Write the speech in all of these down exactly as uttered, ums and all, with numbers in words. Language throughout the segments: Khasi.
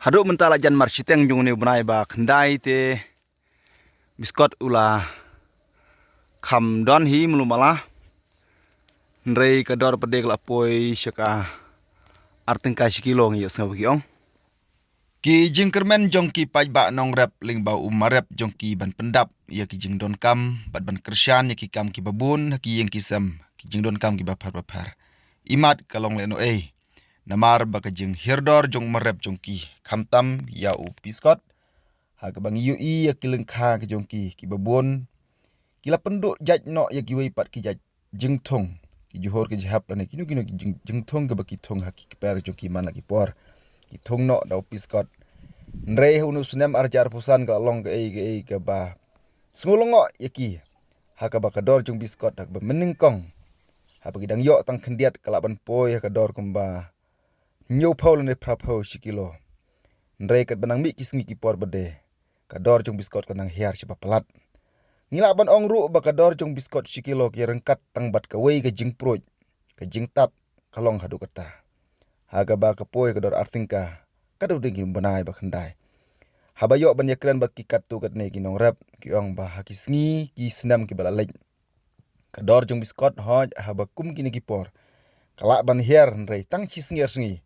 Haduh mynta la jan mar shiteng jong une u bnai ba khyndai te biskot u la kham don hi mlu mala. Hynrei ka dor pat de ka la poi sha ka ar tyngka shi kilo, ngi ïohsngew ba ki ong. Ki jingkyrmen jong ki paidbah nongrep lyngba u marep jong ki ban pyndap ïa ki jingdonkam bad ban kyrshan ïa ki kam kiba bun ha ki ïing ki sem, ki jingdonkam kiba pher ba pher. Imat ka long lehnohei namar ba ka jinghiar dor jong u marep jong ki, khamtam ïa u biskot, ha kaba ngi ïohi ïa ki lyngkha ki jong ki kiba bun ki la pynduh jait noh ïa kiwei pat ki jait jingthung, ki jhur ki jhep lane kino kino ki jing, jingthung kaba ki thung ha ki kper jong ki man la ki por. Ki thung noh da u biskot. Hynrei ha une u snem ar hajar arphew san ka la long kaei kaei kaba sngew lyngngoh ïa ki, ha kaba ka dor jong u biskot ha kaba mynnyngkong, haba ki dang ïoh tang khyndiat, ka lah ban poi ha ka dor kumba hynñiewphew lane phraphew shi kilo. Hynrei katba nang mih ki sngi ki por ba de, ka dor jong u biskot ka nang hiar sha ba palat. Ngi lah ban ong ruh ba ka dor jong u biskot shi kilo ka ïaryngkat tang bad kawei ka jingpruid, ka jingtad, ka long haduh katta. Ha kaba ka poi ka dor ar tyngka, ka dei ding ki bnai ba khyndai. Haba ïoh ban ïakren bad ki katto katne ki nongrep, ki ong ba ha ki sngi ki snem kiba la leit, ka dor jong u biskot, hooid, haba kum kine ki por, ka lah ban hiar, hynrei tang shi sngi ar sngi.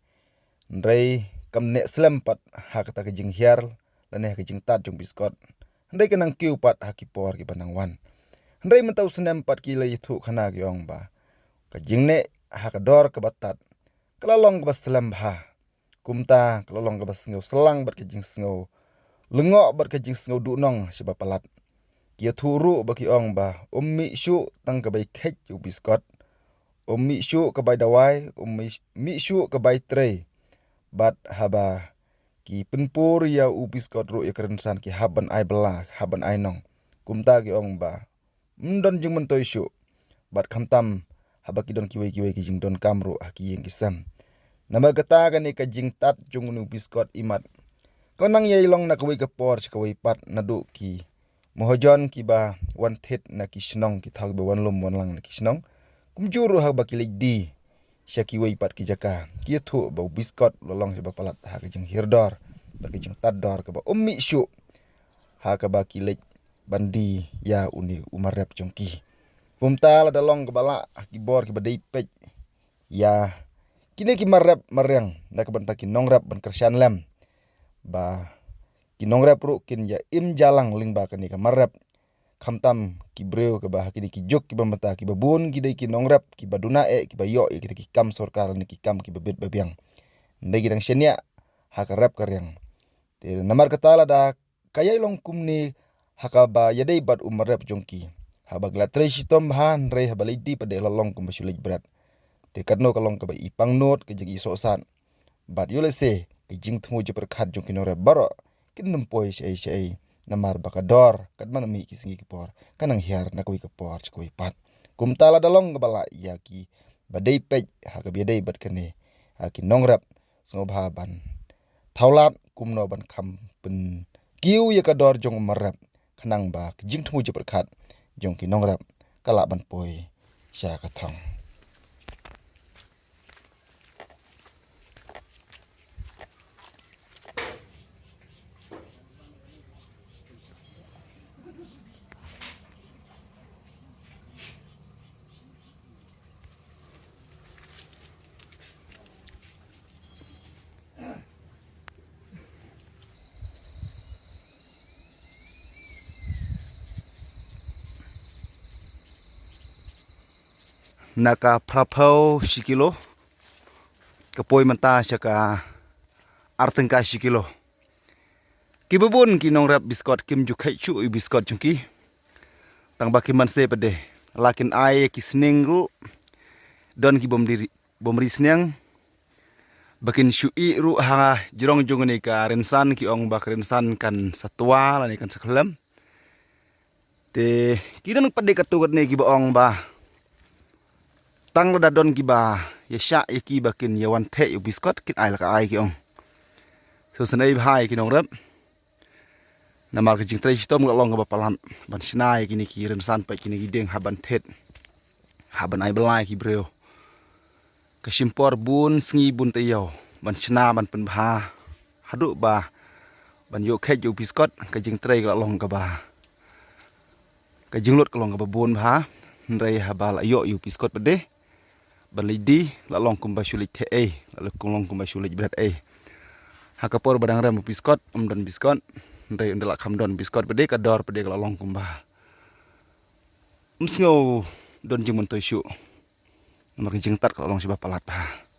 Hynrei kam neh slem pat ha kata ka jinghiar lane ha ka jingtad jong u biskot. Hynrei ka nang kiew pat ha ki por kiba nang wan. Hynrei mynta u snem pat ki la ïathuh khana, ki ong ba ka jingneh ha ka dor kaba tad ka la long kaba slem bha. Kumta ka la long kaba sngew slang bad ka jingsngew lyngngoh bad ka jingsngew duhnong sha ba palat. Ki ïathuh ruh ba, ki ong ba um mih shuh tang ka bai kheit ïa u biskot, um mih shuh ka bai dawai, um mih, mih shuh ka bai trei. Bad haba ki pynpur ïa u biskot ruh ïa ka rynsan, ki hap ban ai bylla, hap ban ai nong. Kumta ki ong ba ym don jingmyntoi shuh. Bad khamtam haba ki don kiwei kiwei ki jingdonkam ruh ha ki ïing ki sem. Namar kata kane ka jingtad jong une u biskot, imat ka nang ïai long na kawei ka por sha kawei pat, naduh ki mahajon kiba wan thied na ki shnong, ki thaw kiba wan lum wan lang na ki shnong, kumjuh ruh haba ki leit die sha kiwei pat ki jaka, ki ïathuh ba u biskot u la long sha ba palat ha ka jinghiar dor bad ka jingtad dor kaba um mih shuh ha kaba ki leit ban die ïa une u marep jong ki. Kumta lada long kaba lah ha ki bor kiba dei peit ïa kine ki marep mariang na ka bynta ki nongrep ban kyrshan lem, ba ki nongrep ruh kin ïa im jalang lyngba kane ka marep. Khamtam ki briew kiba ha kine ki juk kiba mynta, kiba bun ki dei ki nongrep kiba duna eh, kiba ïoh ïa kita ki kam sorkar ne ki kam kiba bit ba biang. Hynrei ki dang shaniah ha ka rep ka riang. Te namar kata lada ka ïai long kumne ha kaba ïadei bad u marep jong ki, haba ki la trei shitom bha, hynrei haba leit die pat de la long kumba shu leit bret. Te katno ka long kaba i pangnud, ka jing i sohsat. Bad ïoh lehse ka jingthmu jingpyrkhat jong ki nongrep baroh kin ym poi shaei shaei, namar ba ka dor katba nang mih ki sngi ki por ka nang hiar na kawei ka por sha kawei pat. Kumta lada long kaba lah ïa ki ba dei peit ha kaba ïadei bad kane, ha ki nongrep, sngewbha ban thaw lad kumno ban kham pynkiew ïa ka dor jong u marep, khnang ba ka jingthmu jingpyrkhat jong ki nongrep ka lah ban poi sha ka thong. Na ka phraphew shi kilo, ka poi mynta sha ka ar tyngka shi kilo. Kiba bun ki nongrep biskot kim ju kheit shuh ïa u biskot jong ki, tang ba kim banse pat de, la kin ai ïa ki sniang ruh, don ki bym ri, bym ri sniang, ba kin shu ih ruh ha jrong jong kane ka rynsan, ki ong ba ka rynsan kan sa twa lane kan sa khlem. Te ki don pat de katto katne kiba ong ba tang lada don kiba ïa shah ïa ki ba kin ïa wan theh ïa u biskot, kin ai la ka ai, ki ong. Sngewsynei bha ïa ki nongrep. Namar ka jingtrei shitom ka la long kaba palat ban shna ïa kine ki rynsan pat, kine ki dieng, hap ban thied, hap ban ai bylla ïa ki briew. Ka shim por bun sngi bun taïew ban shna ban pynbha haduh ba ban ïoh kheit ïa u Peascot, ka jingtrei ka la long kaba, ka jinglut ka long kaba bun bha. Hynrei haba la ïoh ïa u Peascot pat de, ban leit die la long kumba shu leit theh ei, la long kumba shu leit bret ei. Ha ka por ba dang rem u Peascot, ym don Peascot, hynrei ynda la kham don Peascot pat de, ka dor pat de ka la long kumba ym sngew don jingmyntoi shuh. Namar ka jingtad ka la long shuh ba palat bha.